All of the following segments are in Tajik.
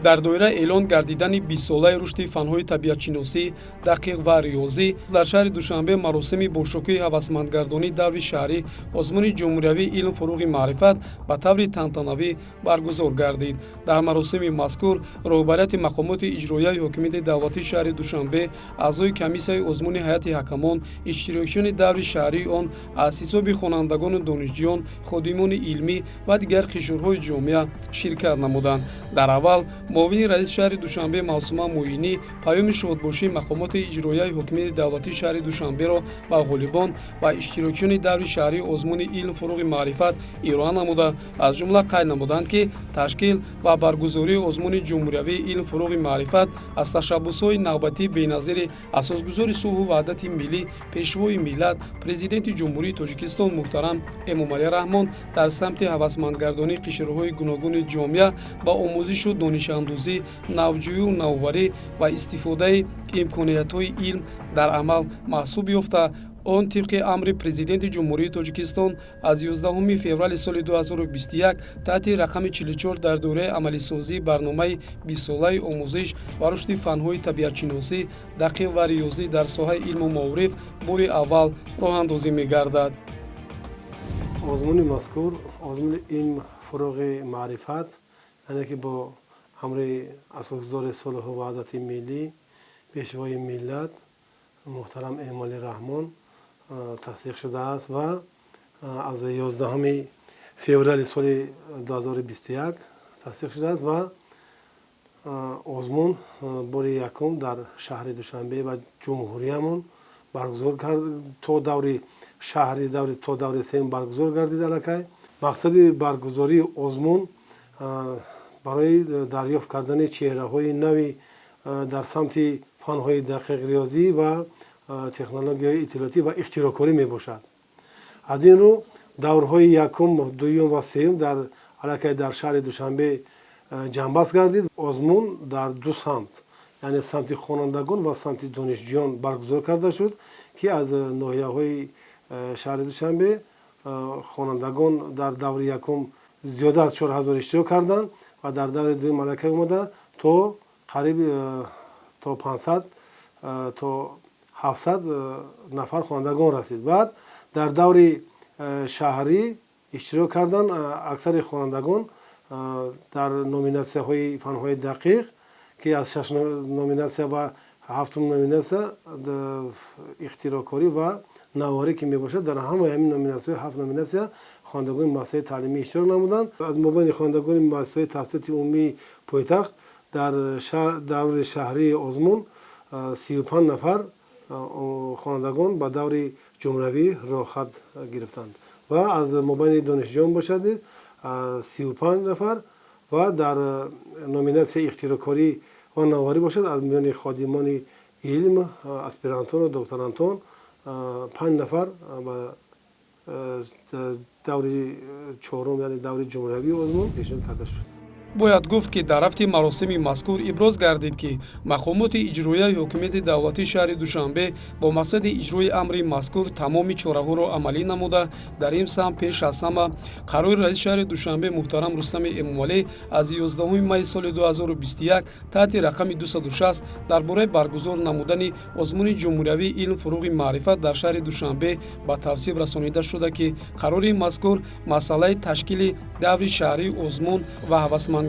Дар доираи эълон гардидани 20-солаи рушди фанҳои табиатшиносӣ, дақиқ ва риёзӣ дар шаҳри Душанбе маросими бошукӯҳи ҳавасмандгардонии даври шаҳрӣ озмуни ҷумҳуриявии «Илм, фуруғи маърифат» ба таври тантанавӣ баргузор гардид. Дар маросими мазкур роҳбарияти мақомоти иҷроияи ҳокимияти давлатии шаҳри Душанбе, аъзои комиссияи озмуни ҳайати ҳакамон, иштирокчиёни даври шаҳрии он аз ҳисоби хонандагону донишҷӯён, ходимони илмӣ ва дигар қишрҳои ҷомеа ширкат намуданд. Дар аввал муовини раиси шаҳри Душанбе Мавсума Муинӣ паёми шодбошии мақомоти иҷроияи ҳокимияти давлатии шаҳри Душанберо ба ғолибон ва иштирокчиёни даври шаҳрии озмуни «Илм, фуруғи маърифат» ироа намуда, аз ҷумла қайд намуданд, ки ташкил ва баргузории озмуни ҷумҳуриявии «Илм, фуруғи маърифат» аз ташаббусҳои навбатии беназири асосгузори сулҳу ваҳдати миллӣ, Пешвои миллат, Президенти Ҷумҳурии Тоҷикистон муҳтарам Эмомалӣ Раҳмон дар самти ҳавасмандгардонии қишрҳои гуногуни ҷомеа ба омӯзишу донишандӯзӣ, навҷӯю навоварӣ ва истифодаи имкониятҳои илм дар амал маҳсуб ёфта, он тибқи амри Президенти Ҷумҳурии Тоҷикистон аз 11 феврали соли 2021 таҳти рақами 44 дар доираи амалисозии барномаи 20-солаи омӯзиш ва рушди фанҳои табиатшиносӣ, дақиқ ва риёзӣ дар соҳаи илму маориф бори аввал роҳандозӣ мегардад. Озмуни мазкур, озмуни «Илм, фуруғи маърифат», яъне ки бо амри асосгузори сулҳу ваҳдати миллӣ, Пешвои миллат муҳтарам Эмомалӣ Раҳмон тасдиқ шудааст ва аз 11 феврали соли 2021 тасдиқ шудааст ва озмун бори якум дар шаҳри Душанбе ва ҷумҳуриямон баргузор кард. То даври шаҳри даври то даври сеюм баргузор гардид. Аллакай мақсади баргузории озмун барои дарёфт кардани чеҳраҳои нави дар самти фанҳои дақиқ, риёзӣ ва технологияҳои иттилоотӣ ва ихтироъкорӣ мебошад. Аз ин рӯ даврҳои якум, дуюм ва сеюм дар аллакай дар шаҳри Душанбе ҷамъбаст гардид. Озмун дар ду самт, яъне самти хонандагон ва самти донишҷӯён баргузор карда шуд, ки аз ноҳияҳои шаҳри Душанбе хонандагон дар даври якум зиёда аз 4000 иштирок карданд ва дар даври дуюм аллакай омада то қариб то 500, то 700 нафар хонандагон расид. Баъд дар даври шаҳрӣ иштирок карданд аксари хонандагон дар номинатсияҳои фанҳои дақиқ, ки аз шаш номинатсия ва ҳафтум номинатсия ихтироъкорӣ ва навоварӣ ки мебошад. Дар ҳамаи ҳамин номинатсияҳои ҳафт номинатсия хонандагони муассисаи таълимӣ иштирок намуданд. Аз мобайни хонандагони муассисаҳои таҳсилоти умумии пойтахт дар даври шаҳрии озмун 35 нафар хонандагон ба даври ҷумҳуриявӣ роҳхат гирифтанд ва аз мобайни донишҷӯён бошад 35 нафар ва дар номинатсияи ихтироъкорӣ ва навоварӣ бошад, аз миёни ходимони илм, аспирантону докторантон панҷ нафар ба даври чорум, яъне даври ҷумҳуриявии озмун пешниҳод карда шуд. Бояд гуфт, ки дар рафти маросими мазкур иброз гардид, ки мақомоти иҷроияи ҳокимияти давлатии шаҳри Душанбе бо мақсади иҷрои амри мазкур тамоми чораҳоро амалӣ намуда, дар ин самт пеш аз ҳама қарори раиси шаҳри Душанбе муҳтарам Рустами Эмомалӣ аз 11 майи соли 2021 таҳти рақами 260 дар бораи баргузор намудани озмуни ҷумҳуриявии «Илм, фуруғи маърифат» дар шаҳри Душанбе ба тавсиб расонида шуда, ки қарори мазкур масъалаи ташкили даври шаҳрии озмун ва ҳавасмандгардонии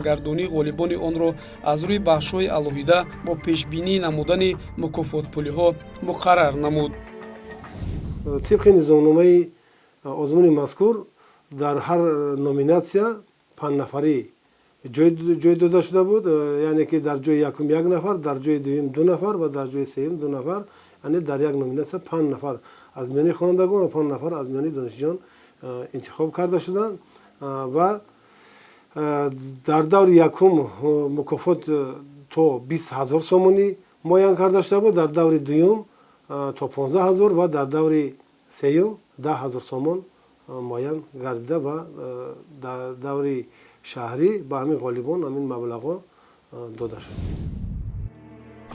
ғолибони онро аз рӯи бахшҳои алоҳида бо пешбинӣ намудани мукофотпулиҳо муқаррар намуд. Тибқи низомномаи озмуни мазкур дар ҳар номинатсия панҷнафарӣ ҷой дода шуда буд, яъне ки дар ҷои якум як нафар, дар ҷои дуюм ду нафар ва дар ҷои сеюм ду нафар, яъне дар як номинатсия панҷ нафар аз миёни хонандагон ва панҷ нафар аз миёни донишҷӯён интихоб карда шуданд. Ва дар даври якум мукофот то 20 000 сомонӣ муайян карда шуда буд, дар даври дуюм то 15 000 ва дар даври сеюм 10 000 сомон муайян гардида ва дар даври шаҳрӣ ба ҳамин ғолибон ҳамин маблағҳо дода шуд.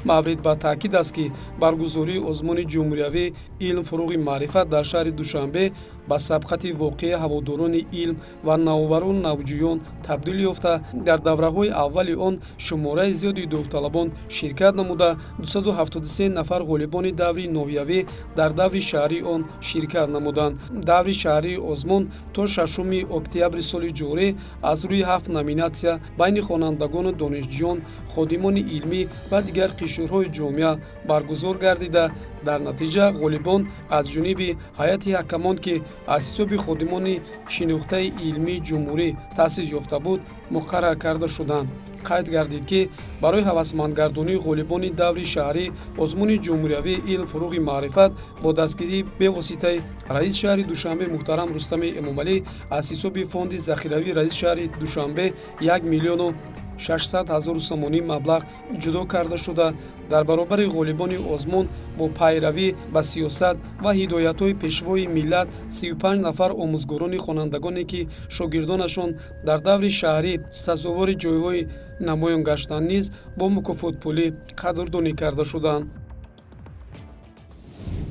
Маврид ба таъкид аст, ки баргузории озмуни ҷумҳуриявӣ «Илм фуруғи маърифат» дар шаҳри Душанбе ба сабқати воқеии ҳаводорони илм ва навоварону навҷӯён табдил ёфта, дар давраҳои аввали он шумораи зиёди довталабон ширкат намуда, 273 нафар ғолибони даври ноҳиявӣ дар даври шаҳрии он ширкат намуданд. Даври шаҳрии озмун то 6 октябри соли ҷорӣ аз рӯи ҳафт номинатсия байни хонандагону донишҷӯён, ходимони илмӣ ва дигар қишрҳои ҷомеа баргузор гардида, дар натиҷа ғолибон аз ҷониби ҳайати ҳакамон, ки аз ҳисоби ходимони шинохтаи илмии ҷумҳурӣ таъсис ёфта буд, муқаррар карда шуданд. Қайд гардид, ки барои ҳавасмандгардонии ғолибони даври шаҳрӣ озмуни ҷумҳуриявии «Илм фуруғи маърифат» бо дастгирии бевоситаи раиси шаҳри Душанбе муҳтарам Рустами Эмомалӣ аз ҳисоби фонди захиравии раиси шаҳри Душанбе 1 600 000 сомонӣ маблағ ҷудо карда шуда, дар баробари ғолибони озмун бо пайравӣ ба сиёсат ва ҳидоятҳои Пешвои миллат 35 нафар омӯзгорони хонандагоне, ки шогирдонашон дар даври шаҳрӣ сазовори ҷойҳои намоён гаштанд, низ бо мукофотпулӣ қадрдонӣ карда шуданд.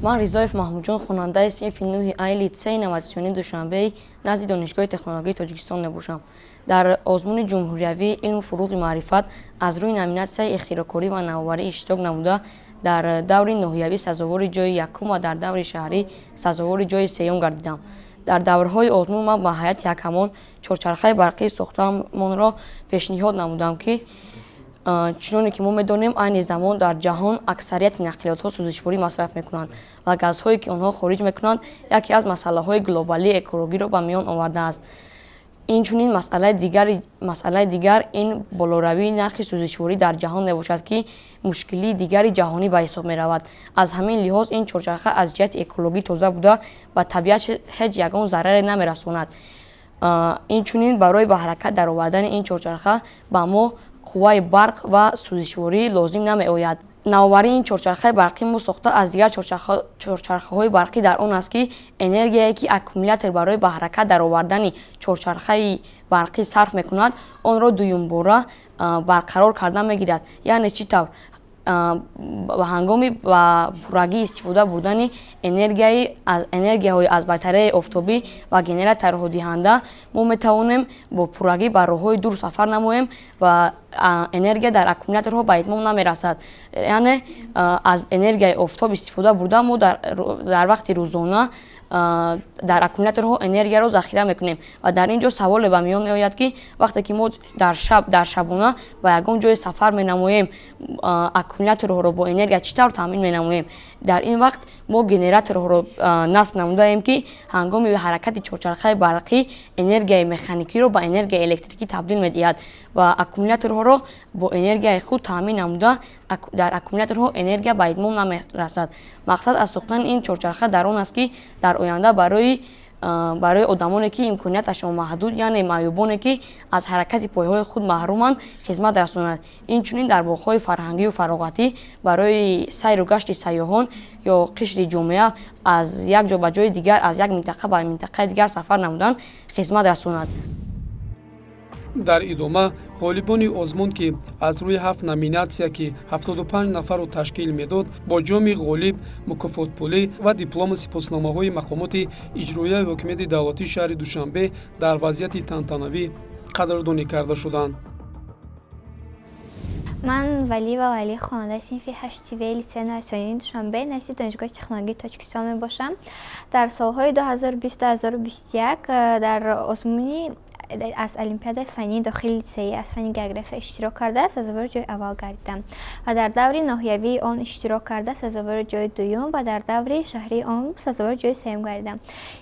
Ман, Ризоев Маҳмудҷон, хонандаи синфи нӯҳи ай литсеи инноватсионии Душанбеи назди Донишгоҳи технологияи Тоҷикистон мебошам. Дар озмуни ҷумҳуриявии «Илму фуруғи маърифат» аз рӯи номинатсияи ихтироъкорӣ ва навоварӣ иштирок намуда, дар даври ноҳиявӣ сазовори ҷои якум ва дар даври шаҳрӣ сазовори ҷои сеюм гардидам. Дар даврҳои озмун ман ба ҳайати ҳакамон чорчархаи барқии сохтаамонро пешниҳод намудам, ки чуноне ки мо медонем, айни замон дар ҷаҳон аксарияти нақлиётҳо сӯзишворӣ масраф мекунанд ва газҳое, ки онҳо хориҷ мекунанд, яке аз масъалаҳои глобалии экологиро ба миён овардааст. Инчунин масъалаи дигар ин болоравии нархи сӯзишворӣ дар ҷаҳон мебошад, ки мушкилии дигари ҷаҳонӣ ба ҳисоб меравад. Аз ҳамин лиҳоз ин чорчарха аз ҷиҳати экологӣ тоза буда, ба табиат ҳеҷ ягон зараре намерасонад. Инчунин барои ба ҳаракат даровардани ин чорчарха ба мо қувваи барқ ва сӯзишворӣ лозим намеояд. Навоварии ин чорчархаи барқӣ мо сохта аз дигар чорчархаҳои барқӣ дар он аст, ки энергияе, ки аккумулятор барои ба ҳаракат даровардани чорчархаи барқӣ сарф мекунад, онро дуюмбора барқарор карда мегирад. Яъне чӣ тавр? Ба ҳангоми ба пуррагӣ истифода бурдани энергияҳои аз батареяи офтобӣ ва генераторҳодиҳанда мо метавонем бо пуррагӣ ба роҳҳои дур сафар намоем ва энергия дар аккумуляторҳо ба итмом намерасад. Яъне аз энергияи офтоб истифода бурда, мо дар вақти рӯзона дар аккумуляторҳо энергияро захира мекунем. Ва дар ин ҷо саволе ба миён меояд, ки вақте ки мо дар шаб, дар шабона ба ягон ҷое сафар менамоем, аккумуляторҳоро бо энергия чӣ тавр таъмин менамоем? Дар ин вақт мо генераторҳоро насб намудаем, ки ҳангоми ҳаракати чорчархаи барқӣ энергияи механикиро ба энергияи электрикӣ табдил медиҳад ва аккумуляторҳоро бо энергияи худ таъмин намуда, дар аккумуляторҳо энергия ба итмом намерасад. Мақсад аз сохтани ин чорчарха дар он аст, ки дар оянда барои одамоне, ки имконияташон маҳдуд, яъне маъюбоне, ки аз ҳаракати пойҳои худ маҳруманд, хизмат расонад. Инчунин дар боғҳои фарҳангию фароғатӣ барои сайру гашти сайёҳон ё қишри ҷомеа аз як ҷо ба ҷои дигар, аз як минтақа ба минтақаи дигар сафар намудан хизмат расонад. Дар идома ғолибони озмун, ки аз рӯи ҳафт номинатсия, ки 75 нафарро ташкил медод, бо ҷоми ғолиб, мукофотпулӣ ва диплому сипосномаҳои мақомоти иҷроияи ҳокимияти давлатии шаҳри Душанбе дар вазъияти тантанавӣ қадрдонӣ карда шуданд. Ман, Валиева Лайли, хонандаи синфи ҳашти В литсеи инноватсионии Душанбе назди Донишгоҳи технологияи Тоҷикистон мебошам. Дар солҳои 2020-2021 дар озмуни аз олимпиадаи фаннии дохили литсеӣ аз фанни география иштирок карда, сазовори ҷои аввал гардидам ва дар даври ноҳиявии он иштирок карда, сазовори ҷои дуюм ва дар даври шаҳрии он сазовори ҷои сеюм гардидам.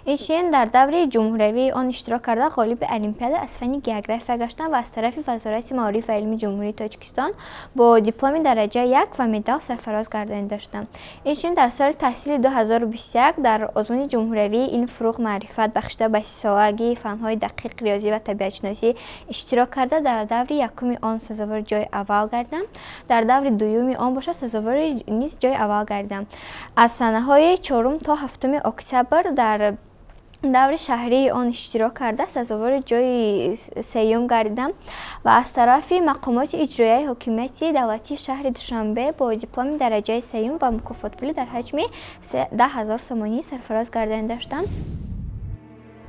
Инчунин дар даври ҷумҳуриявии он иштирок карда, ғолиби олимпиада аз фанни география гаштам ва аз тарафи Вазорати маориф ва илми Ҷумҳурии Тоҷикистон бо дипломи дараҷаи як ва медал сарфароз гардонида шудам. Инчунин дар соли таҳсили 2021 дар озмуни ҷумҳуриявии «Илм фуруғ маърифат», бахшида ба сисолагии фанҳои дақиқ, риёзӣ ва табиатшиносӣ иштирок карда, дар даври якуми он сазовори ҷои аввал гардидам, дар даври дуюми он бошад, сазовори низ ҷои аввал гардидам. Аз санаҳои 4 то 7 октябр дар Даври шаҳрии он иштирок карда, сазовори ҷои сеюм гардидам ва аз тарафи мақомоти иҷроияи ҳокимияти давлатии шаҳри Душанбе бо дипломи дараҷаи сеюм ва мукофотпулӣ дар ҳаҷми 10 000 сомонӣ сарфароз гардонида шудам.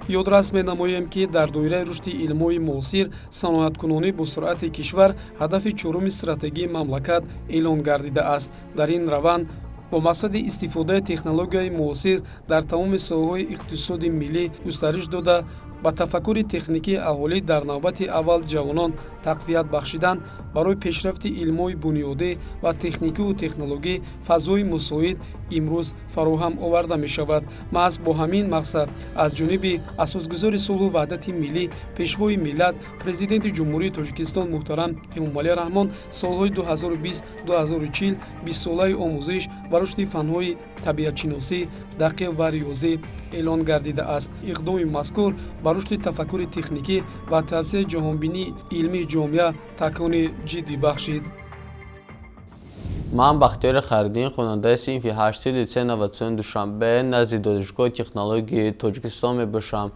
Ёдрас менамоем, ки дар доираи рушди илмҳои муосир, саноаткунонӣ бо суръати кишвар ҳадафи чоруми стратегии мамлакат эълон гардидааст. Дар ин раванд бо мақсади истифодаи технологияи муосир дар тамоми соҳаҳои иқтисоди миллӣ густариш дода, ба тафаккури техникии аҳолӣ, дар навбати аввал ҷавонон, тақвият бахшидан, барои пешрафти илмҳои бунёдӣ ва техникиву технологӣ фазои мусоид имрӯз фароҳам оварда мешавад. Маҳз бо ҳамин мақсад аз ҷониби асосгузори сулҳу ваҳдати миллӣ, Пешвои миллат, Президенти Ҷумҳурии Тоҷикистон муҳтарам Эмомалӣ Раҳмон солҳои 2020-2040 бистсолаи омӯзиш ва рушди фанҳои табиатшиносӣ, дақиқ ва риёзӣ эълон гардидааст. Иқдоми мазкур ба рушди тафаккури техникӣ ва тавсеаи ҷаҳонбинии илмии ҷомеа такони ҷиддӣ бахшид. Ман Бахтиёри Хайриддин, хонандаи синфи ҳашти литсеи инноватсиони Душанбе назди Донишгоҳи технологияи Тоҷикистон мебошам.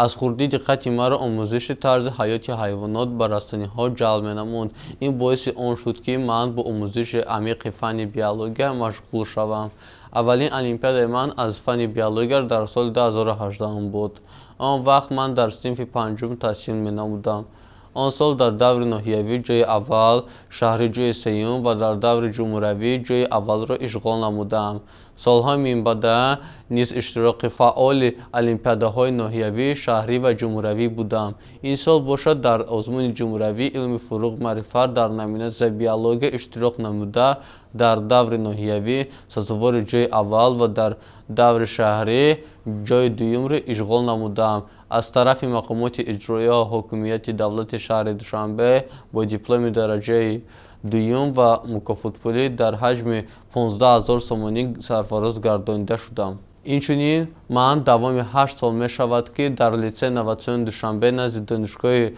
Аз хурдӣ диққати маро омӯзиши тарзи ҳаёти ҳайвонот ба растаниҳо ҷалб менамуд. Ин боиси он шуд, ки ман бо омӯзиши амиқи фанни биология машғул шавам. Аввалин олимпиадаи ман аз фанни биология дар соли 2018 буд. Он вақт ман дар синфи панҷум таҳсил менамудам. Он сол дар даври ноҳиявӣ ҷои аввал, шаҳрӣ ҷои сеюм ва дар даври ҷумҳуриявӣ ҷои аввалро ишғол намудам. Солҳои минбаъда низ иштироки фаъоли олимпиадаҳои ноҳиявӣ, шаҳрӣ ва ҷумҳуриявӣ будам. Ин сол бошад, дар озмуни ҷумҳуриявии «Илми фуруғи маърифат» дар номинатсияи биология иштирок намуда, дар даври ноҳиявӣ сазовори ҷои аввал ва дар даври шаҳрӣ ҷои дуюмро ишғол намудам. Аз тарафи мақомоти иҷроия ҳокимияти давлати шаҳри Душанбе бо дипломи дараҷаи дуюм ва мукофотпулӣ дар ҳаҷми 15 000 сомонӣ сарфароз гардонида шудам. Инчунин ман давоми 8 сол мешавад, ки дар литсеи инноватсиони Душанбе назди Донишгоҳи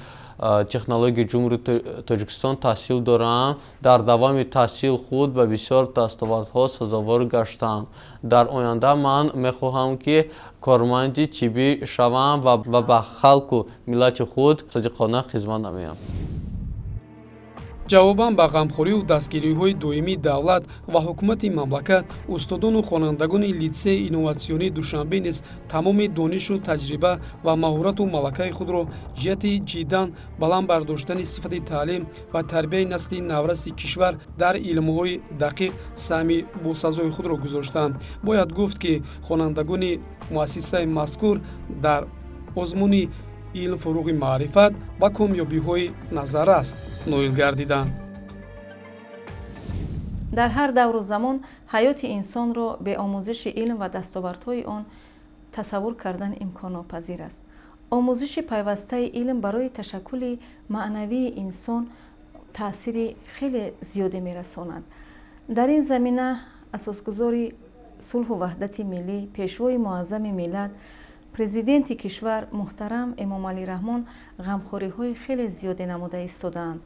технологияи Ҷумҳурии Тоҷикистон таҳсил дорам. Дар давоми таҳсил худ ба бисёр дастовардҳо сазовор гаштам. Дар оянда ман мехоҳам, ки корманди тиббӣ шавам ва ба халқу миллати худ содиқона хизмат намоям. Ҷавобан ба ғамхориву дастгириҳои доимии давлат ва ҳукумати мамлакат, устодону хонандагони литсеи инноватсионии Душанбе низ тамоми донишу таҷриба ва маҳорату малакаи худро ҷиҳати ҷиддан баланд бардоштани сифати таълим ва тарбияи насли навраси кишвар дар илмҳои дақиқ саҳми босазои худро гузоштанд. Бояд гуфт, ки хонандагони муассисаи мазкур дар озмуни «Илм фуруғи маърифат» ба комёбиҳои назаррас ноил гардиданд. Дар ҳар давру замон ҳаёти инсонро бе омӯзиши илм ва дастовардҳои он тасаввур кардан имконнопазир аст. Омӯзиши пайвастаи илм барои ташаккули маънавии инсон таъсири хеле зиёде мерасонад. Дар ин замина асосгузори сулҳу ваҳдати миллӣ, Пешвои муаззами миллат, Президенти кишвар муҳтарам Эмомалӣ Раҳмон ғамхориҳои хеле зиёде намуда истодаанд.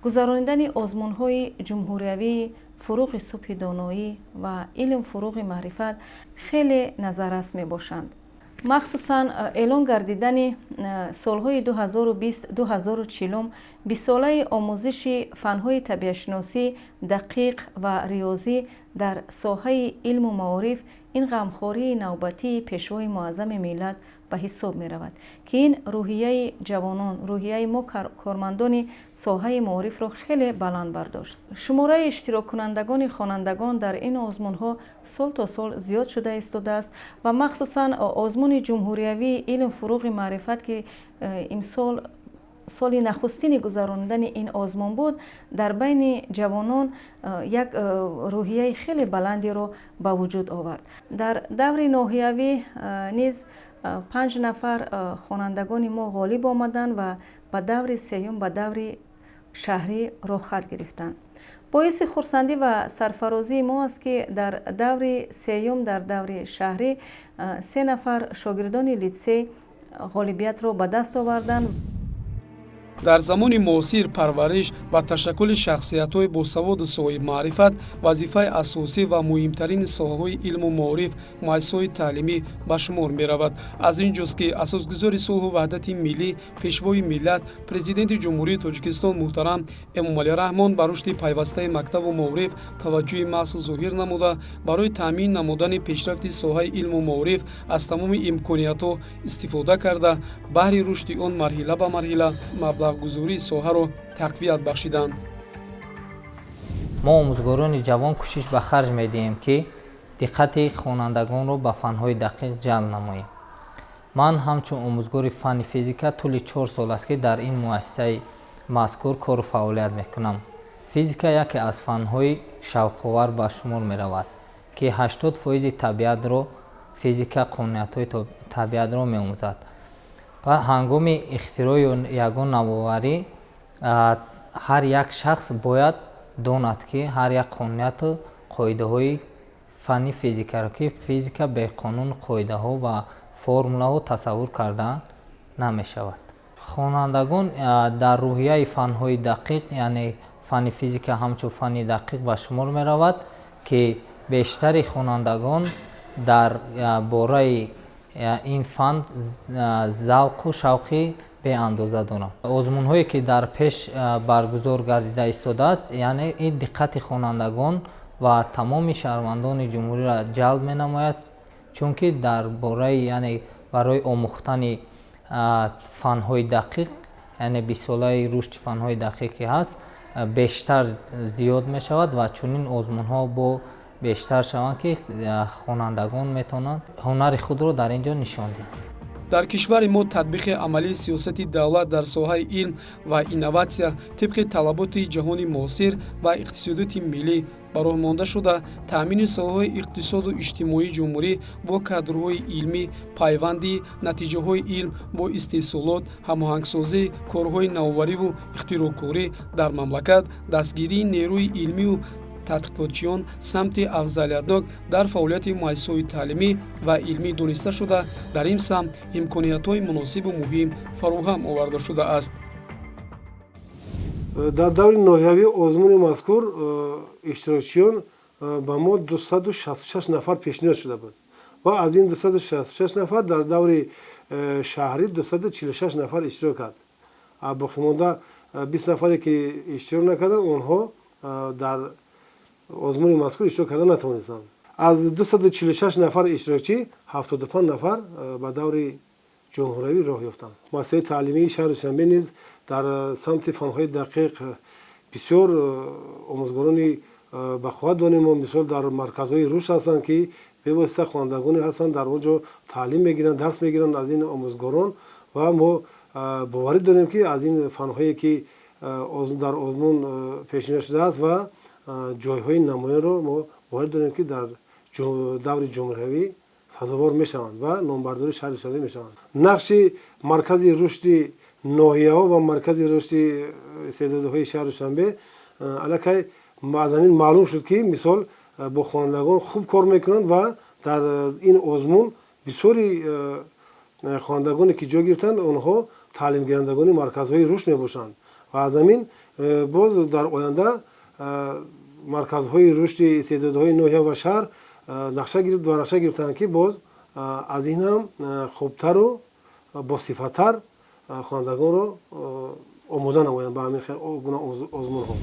Гузаронидани озмунҳои ҷумҳуриявии «Фуруғи субҳи доноӣ» ва «Илм фуруғи маърифат» хеле назаррас мебошанд. Махсусан эълон гардидани солҳои 2020-2040 бистсолаи омӯзиши фанҳои табиатшиносӣ, дақиқ ва риёзӣ дар соҳаи илму маориф ин ғамхории навбатии Пешвои муаззами миллат ба ҳисоб меравад, ки ин рӯҳияи ҷавонон, рӯҳияи мо, кормандони соҳаи маорифро хеле баланд бардошт. Шумораи иштироккунандагони хонандагон дар ин озмунҳо сол то сол зиёд шуда истодааст ва махсусан озмуни ҷумҳуриявии «Илм фуруғи маърифат», ки имсол соли нахустини гузаронидани ин озмун буд, дар байни ҷавонон як рӯҳияи хеле баландеро ба вуҷуд овард. Дар даври ноҳиявӣ низ панҷ нафар хонандагони мо ғолиб омаданд ва ба даври сеюм, ба даври шаҳрӣ роҳхат гирифтанд. Боиси хурсандӣ ва сарфарозии мо аст, ки дар даври сеюм, дар даври шаҳрӣ се нафар шогирдони литсей ғолибиятро ба даст оварданд. Дар замони муосир парвариш ва ташаккули шахсиятҳои босаводу соҳибмаърифат вазифаи асосӣ ва муҳимтарини соҳаҳои илму маориф, муассисаҳои таълимӣ ба шумор меравад. Аз ин ҷост, ки асосгузори сулҳу ваҳдати миллӣ, пешвои миллат, Президенти Ҷумҳурии Тоҷикистон муҳтарам Эмомалӣ Раҳмон ба рушди пайвастаи мактабу маориф таваҷҷӯҳи махсус зоҳир намуда, барои таъмин намудани пешрафти соҳаи илму маориф аз тамоми имкониятҳо истифода карда, баҳри рушди он марҳила ба марҳила маблағгузории соҳаро тақвият бахшиданд. Мо омӯзгорони ҷавон кӯшиш ба харҷ медиҳем, ки диққати хонандагонро ба фанҳои дақиқ ҷалб намоем. Ман ҳамчун омӯзгори фанни физика тӯли 4 сол аст, ки дар ин муассисаи мазкур кору фаъолият мекунам. Физика яке аз фанҳои шавқовар ба шумор меравад, ки 80% табиатро физика, қонуниятҳои табиатро меомӯзад. Ва ҳангоми ихтирои ягон навоварӣ ҳар як шахс бояд донад, ки ҳар як қонунияту қоидаҳои фанни физикаро, ки физика бе қонун, қоидаҳо ва формулаҳо тасаввур кардан намешавад. Хонандагон дар рӯҳияи фанҳои дақиқ, яъне фанни физика ҳамчун фанни дақиқ ба шумор меравад, ки бештари хонандагон дар бораи ин фан завқу шавқи беандоза доранд. Озмунҳое, ки дар пеш баргузор гардида истодааст, яъне ин диққати хонандагон ва тамоми шаҳрвандони ҷумҳуриро ҷалб менамояд, чунки дар бораи, яъне барои омӯхтани фанҳои дақиқ, яъне 20-солаи рушди фанҳои дақиқ ки ҳаст, бештар зиёд мешавад ва чунин озмунҳо бо бештар шаванд, ки хонандагон метавонанд ҳунари худро дар ин ҷо нишон диҳанд. Дар кишвари мо татбиқи амалии сиёсати давлат дар соҳаи илм ва инноватсия тибқи талаботи ҷаҳони муосир ва иқтисодиёти миллӣ ба роҳ монда шуда, таъмини соҳаҳои иқтисоду иҷтимоии ҷумҳурӣ бо кадрҳои илмӣ, пайванди натиҷаҳои илм бо истеҳсолот, ҳамоҳангсозии корҳои навовариву ихтироъкорӣ дар мамлакат, дастгирии нерӯи илмию тадқиқотчиён самти афзалиятнок дар фаъолияти муассисаҳои таълимӣ ва илмӣ дониста шуда, дар ин самт имкониятҳои муносибу муҳим фароҳам оварда шудааст. Дар даври ноҳиявии озмуни мазкур иштирокчиён ба мо 266 нафар пешниҳод шуда буд ва аз ин 266 нафар дар даври шаҳрӣ 246 нафар иштирок кард. Боқимонда 20 нафаре, ки иштирок накарданд, онҳо дар озмуни мазкур иштирок карда натавонистанд. Аз 246 нафар иштирокчӣ 75 нафар ба даври ҷумҳуриявӣ роҳ ёфтанд. Муассисаи таълимии шаҳри Душанбе низ дар самти фанҳои дақиқ бисёр омӯзгорони бақувват дорем. Мо мисол дар марказҳои рушд ҳастанд, ки бевосита хонандагоне ҳастанд, дар он ҷо таълим мегиранд, дарс мегиранд аз ин омӯзгорон ва мо боварӣ дорем, ки аз ин фанҳое, ки дар озмун пешниҳод шудааст ва ҷойҳои намоёнро мо боварӣ дорем, ки дар даври ҷумҳуриявӣ сазовор мешаванд ва номбардори шаҳри Душанбе мешаванд. Нақши маркази рушди ноҳияҳо ва маркази рушди истеъдодҳои шаҳри Душанбе аллакай аз ҳамин маълум шуд, ки мисол бо хонандагон хуб кор мекунанд ва дар ин озмун бисёри хонандагоне, ки ҷой гирифтанд, онҳо таълимгирандагони марказҳои рушд мебошанд ва аз ҳамин боз дар оянда марказҳои рушди истеъдодҳои ноҳия ва шаҳр нақша гирифтанд, ки боз аз ин ҳам хубтару босифаттар хонандагонро омода намоянд ба ҳамин гуна озмунҳо.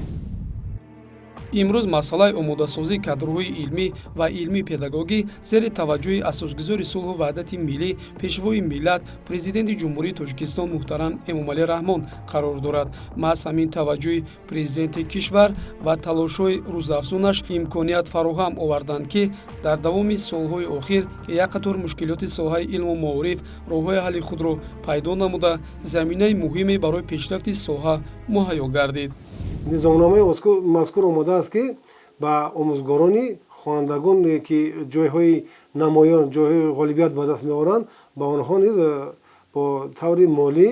Имрӯз масъалаи омодасозии кадрҳои илмӣ ва илмии педагогӣ зери таваҷҷӯҳи асосгузори сулҳу ваҳдати миллӣ, пешвои миллат, Президенти Ҷумҳурии Тоҷикистон муҳтарам Эмомалӣ Раҳмон қарор дорад. Маҳз ҳамин таваҷҷӯҳи президенти кишвар ва талошҳои рӯзафзунаш имконият фароҳам оварданд, ки дар давоми солҳои охир як қатор мушкилоти соҳаи илму маориф роҳҳои ҳалли худро пайдо намуда, заминаи муҳиме барои пешрафти соҳа муҳайё гардид. Низомномаи мазкур омодааст, ки ба омӯзгорони хонандагоне, ки ҷойҳои намоён, ҷойҳои ғолибият ба даст меоранд, ба онҳо низ бо таври молӣ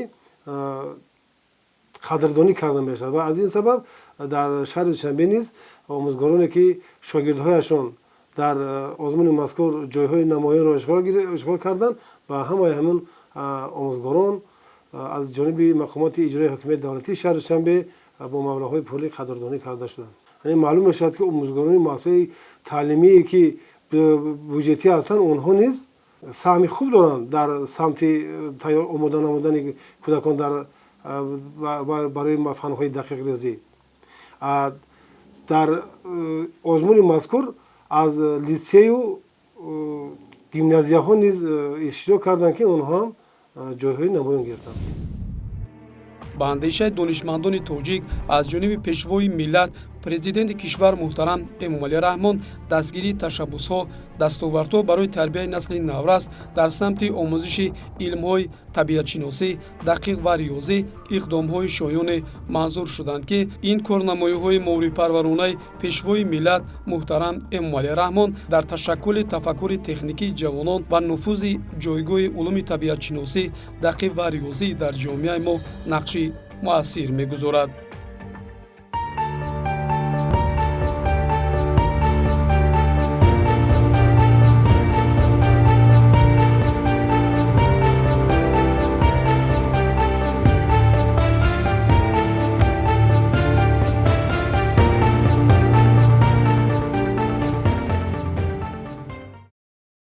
қадрдонӣ карда мешавад ва аз ин сабаб дар шаҳри Душанбе низ омӯзгороне, ки шогирдҳояшон дар озмуни мазкур ҷойҳои намоёнро ишғол карданд, ба ҳамаи ҳамин омӯзгорон Аз ҷониби мақомоти иҷрои ҳокимияти давлатии шаҳри Душанбе бо маблағҳои пулӣ қадрдонӣ карда шуданд. Яъне маълум мешавад, ки омӯзгорони муассисаҳои таълимие, ки буҷетӣ ҳастанд, онҳо низ саҳми хуб доранд дар самти тайёр омода намудани кӯдакон дар барои фанҳои дақиқ, риёзӣ. Дар озмуни мазкур аз литсею гимназияҳо низ иштирок карданд, ки онҳо ҳам ҷойҳои намоён гирифтанд. Ба андешаи донишмандони тоҷик, аз ҷониби Пешвои миллат, Президенти кишвар муҳтарам Эмомалӣ Раҳмон дастгирии ташаббусҳо, дастовардҳо барои тарбияи насли наврас дар самти омӯзиши илмҳои табиатшиносӣ, дақиқ ва риёзӣ иқдомҳои шоёне манзур шуданд, ки ин корнамоиҳои маорифпарваронаи Пешвои миллат муҳтарам Эмомалӣ Раҳмон дар ташаккули тафаккури техникии ҷавонон ва нуфузи ҷойгоҳи улуми табиатшиносӣ, дақиқ ва риёзӣ дар ҷомеаи мо нақши муассир мегузорад.